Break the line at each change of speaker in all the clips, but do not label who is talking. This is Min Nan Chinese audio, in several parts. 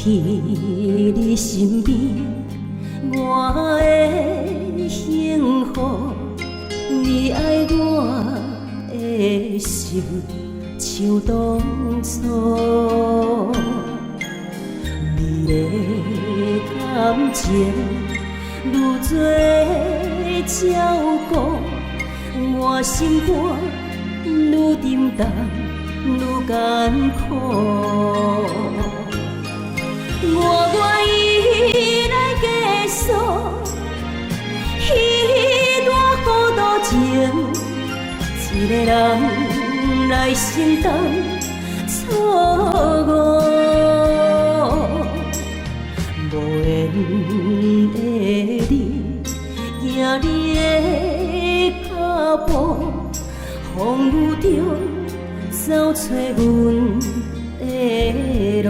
去你身邊，我的幸福，你愛我的心像當初。你的感情愈做照顧，我心肝愈沉重愈艱苦。我願意來繼續彼段孤獨情，一个人來承擔錯誤。無緣的你，行你的腳步，風雨中走揣阮的路。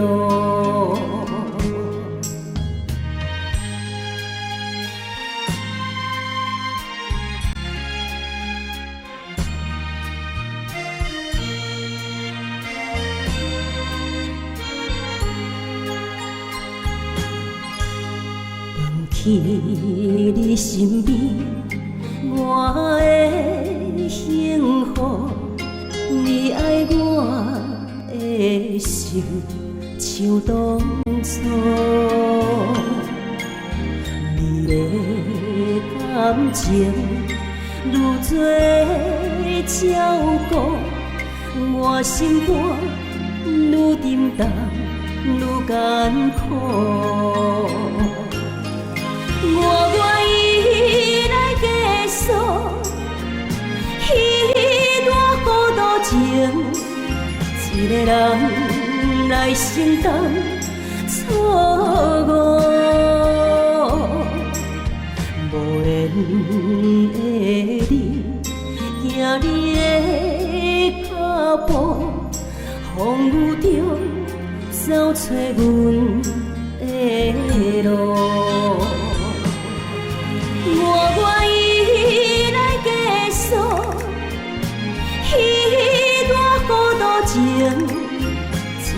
回去你身邊，我的幸福，你愛我的心像當初。你的感情愈做照顧，我心肝愈沉重愈艱苦。我願意來繼續彼段孤獨情，一个人來承擔錯誤。無緣的你，行你的腳步，風雨中走揣阮的路。我願意來繼續彼段孤獨情，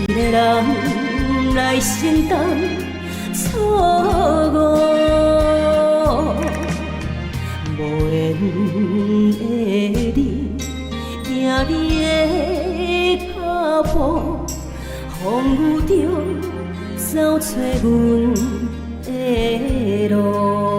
一个人來承擔錯誤。無緣的你，行你的腳步，風雨中走揣阮的路。